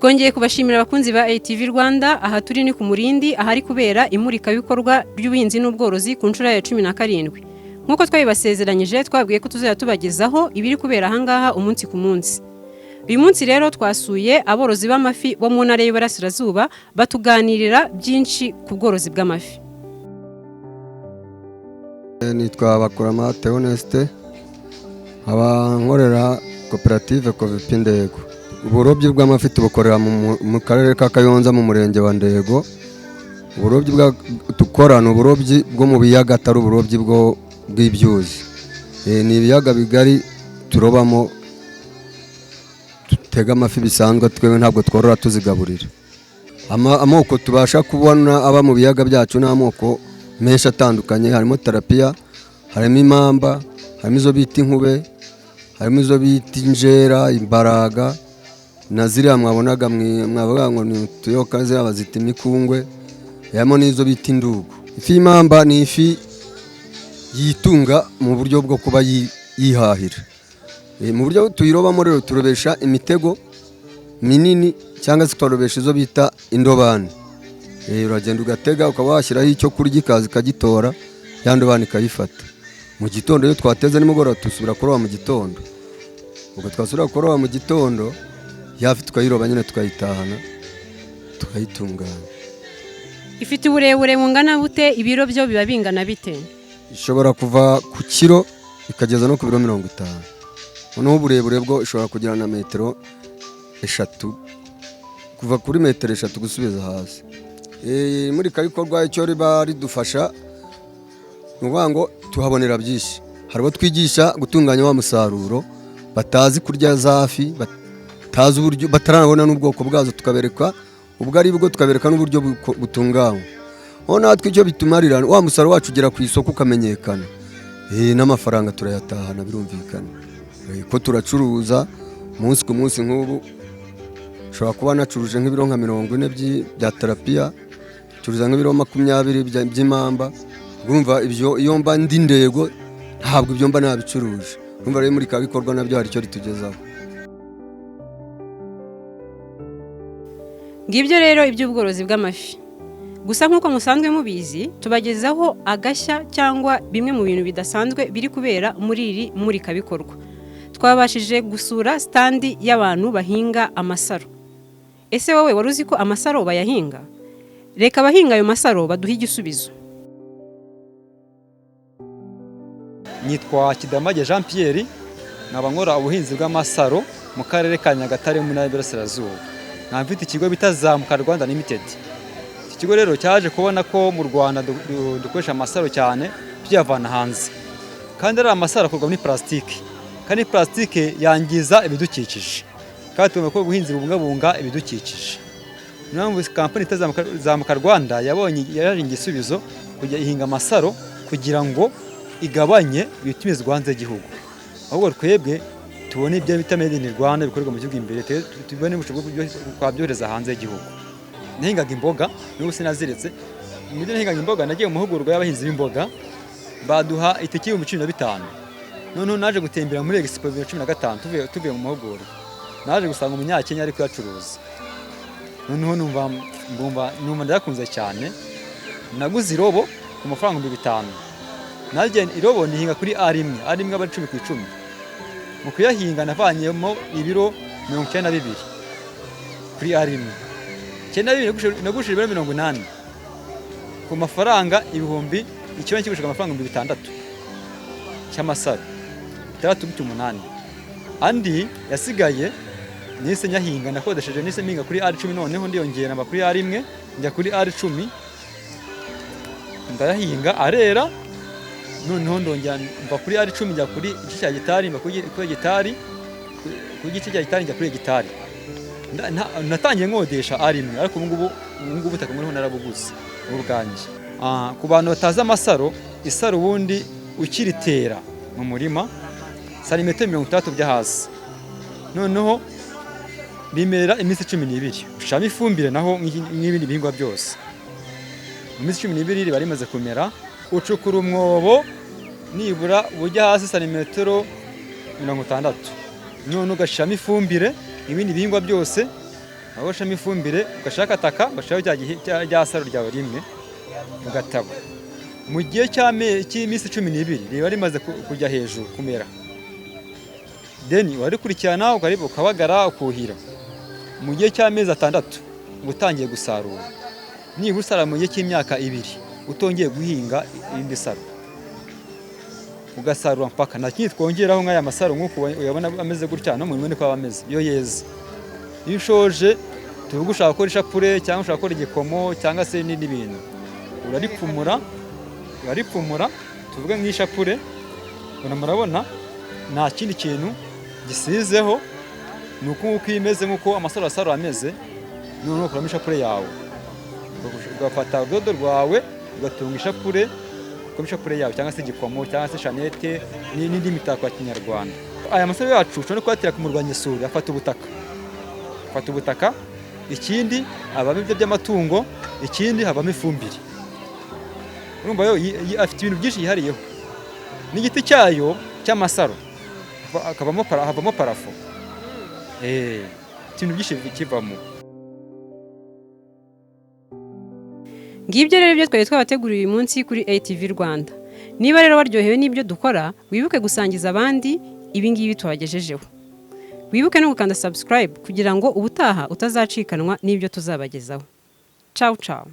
Twongeye kubashimira, abakunzi ba ATV Rwanda. Aha turi ni ku Murindi, ahari kubera imurikabikorwa ry'ubuhinzi n'ubworozi ku nshuro ya 17. Nk'uko twabibasezeranyije, twabwiye ko tuzajya tubagezaho ibiri kubera ahangaha umunsi ku munsi. Uyu munsi rero twasuye aborozi b'amafi bo mu Ntara y'Iburasirazuba, batuganirira byinshi ku bworozi bw'amafi. Nitwa Bakurama Theoneste, nkaba nkorera koperative Kovipi Ndego. Uburobyi bw'amafi tubukorera mu karere ka Kayonza, mu murenge wa Ndego. Uburobyi dukora ni uburobyi bwo mu biyaga, atari uburobyi bw'ibyuzi. Ni ibiyaga bigari turobamo, dutega amafi bisanzwe. Twebwe ntabwo tworora tuzigaburira. Amoko tubasha kubona aba mu biyaga byacu ni amoko menshi atandukanye: harimo tilapia, harimo imamba, harimo izo bita inkube, harimo izo bita injera, imbaraga, na ziriya mwabonaga mwavuga ngo ni utuyoka, ziriya bazita imikungwe, harimo n'izo bita indugu. Ifi y'imamba ni ifi yitunga mu buryo bwo kuba yihahira. Mu buryo tuyirobamo rero, turobesha imitego minini cyangwa se tukarobesha izo bita indobani. Uragenda ugatega, ukaba washyiraho icyo kurya, ikaza ikagitora, ya ndobani ikayifata. Mu gitondo iyo twateze, nimugoroba dusubira kuroba mu gitondo. Ubwo twasubira kuroba mu gitondo, ya fi tukayiroba nyine, tukayitahana, tukayitunganya. Ifite uburebure bungana bute? Ibiro byo biba bingana bite? Ishobora kuva ku kiro ikageza no ku biro 50. Noneho uburebure bwo ishobora kugira na metero 3, kuva kuri metero 3 gusubiza hasi. Imurikabikorwa icyo riba ridufasha ni ukuvuga ngo tuhabonera byinshi. Hari abo twigisha gutunganya wa musaruro, batazi kurya za fi, batazi uburyo, batarabona n'ubwoko bwazo, tukabereka ubwo ari bwo, tukabereka n'uburyo butunganywa. Aho natwe icyo bitumarira, wa musaruro wacu ugera ku isoko ukamenyekana. N'amafaranga turayatahana, birumvikana. Ko turacuruza umunsi ku munsi. Nk'ubu ushobora kuba nacuruje nk'ibiro nka 40 bya tilapia, curuza nk'ibiro 20 by'imamba. Urumva ibyo, iyo mba ndi Ndego ntabwo ibyo mba nabicuruje. Urumva rero imurikabikorwa nabyo hari icyo ritugezaho. Ngibyo rero iby'ubworozi bw'amafi. Gusa nk'uko musanzwe mubizi, tubagezaho agashya cyangwa bimwe mu bintu bidasanzwe biri kubera muri iri murikabikorwa. Twabashije gusura stand y'abantu bahinga amasaro. Ese wowe wari uzi ko amasaro bayahinga? Reka abahinga ayo masaro baduhe igisubizo. Nitwa Kidamage Jean Pierre, nkaba nkora ubuhinzi bw'amasaro mu karere ka Nyagatare, mu Ntara y'Iburasirazuba. Nkaba mfite ikigo bita Zamuka Rwanda Limited. Iki kigo rero cyaje kubona ko mu Rwanda dukoresha amasaro cyane tuyavana hanze, kandi ari amasaro akorwa muri plastique, kandi plastique yangiza ibidukikije, kandi tugomba ko ubuhinzi bubungabunga ibidukikije. Niyo mpamvu kampani yitwa Zamuka Rwanda yabonye yaje igisubizo kujya ihinga amasaro kugira ngo igabanye ibitumizwa hanze y'igihugu, ahubwo twebwe tubone ibyo bita made in Rwanda bikorerwa mu gihugu imbere, tubone ubushobozi bwo twabyohereza hanze y'igihugu. Nahingaga imboga, n'ubu sinaziretse. Mu byo nahingaga imboga, nagiye mu mahugurwa y'abahinzi b'imboga, baduha itike 15,000. Noneho naje gutembera muri expo 2015, tuvuye mu mahugurwa, naje gusanga umunyakenya ari kuyacuruza. Noneho numva ndayakunze cyane. Naguze irobo ku mafaranga 5000. Nanjye irobo nihinga kuri ari imwe, ari imwe aba ari 10 ku 10. Mu kuyahinga navanyemo ibiro 92 kuri ari imwe. 92 nagushije ibiro 80 ku mafaranga ibihumbi, ikiro kigushije amafaranga 6000 cy'amasaro, itandatu gutyo umunani. Andi yasigaye nise nyahinga, nakodesheje, nise mpinga kuri ari 10. Noneho ndiyongera mba kuri ari imwe, njya kuri ari 10, ndayahinga arera. Noneho ndongera mva kuri ari 10 njya kuri igice cya gitari, mva kuri gitari, ku gice cya gitari njya kuri gitari. Natangiye nkodesha ari imwe, ariko ubu ngubu ubutaka muriho narabuguze ubu bwanjye. Ku bantu batazi amasaro, isaro ubundi ukiritera mu murima santimetero 60 byo hasi, noneho rimera iminsi 12, ushiramo ifumbire naho nk'ibindi bihingwa byose. Mu minsi 12 riba rimaze kumera. Ucukura umwobo nibura ujya hasi santimetero 60, none ugashyiramo ifumbire, ibindi bihingwa byose. Waba ushyiramo ifumbire, ugashyiraho agataka, ugashyiraho rya saro ryawe rimwe, ugataba. Mu gihe cy'iminsi 12 riba rimaze kujya hejuru kumera. Then warikurikirana, ukabagara, ukuhira. Mu gihe cy'amezi 6 uba utangiye gusarura. Nibura usarura mu gihe cy'imyaka 2 utongeye guhinga irindi saro, ugasarura mpaka. Nta kindi twongeraho nk'aya masaro nk'uko uyabona ameze gutya, no mu murima niko aba ameze iyo yeze. Iyo ushoje, tuvuge ushaka gukora ishapure cyangwa ushaka gukora igikomo cyangwa se n'ibindi bintu, uraripfumura, uraripfumura. Tuvuge nk'ishapure, murabona nta kindi kintu gisizeho, ni uku nguku iyo imeze, nk'uko amasaro asaro ameze. Noneho ukuramo ishapure yawe, ugafata urudodo rwawe, ugatunga ishapure, ukuramo ishapure yawe cyangwa se igikomo cyangwa se chaînette n'indi mitako ya kinyarwanda. Aya masaro yacu ushobora no kuyatera ku murwanyasuri, afata ubutaka, afata ubutaka. Ikindi, habamo ibiryo by'amatungo, ikindi habamo ifumbire. Urumva yo afite ibintu byinshi yihariyeho. N'igiti cyayo cy'amasaro havamo parafo, ibintu byinshi kivamo. Ngibyo rero ibyo twari twabateguriye uyu munsi kuri ATV Rwanda. Niba rero waryohewe n'ibyo dukora, wibuke gusangiza abandi ibi ngibi tubagejejeho. Wibuke no gukanda subscribe kugira ngo ubutaha utazacikanwa n'ibyo tuzabagezaho. Ciao ciao.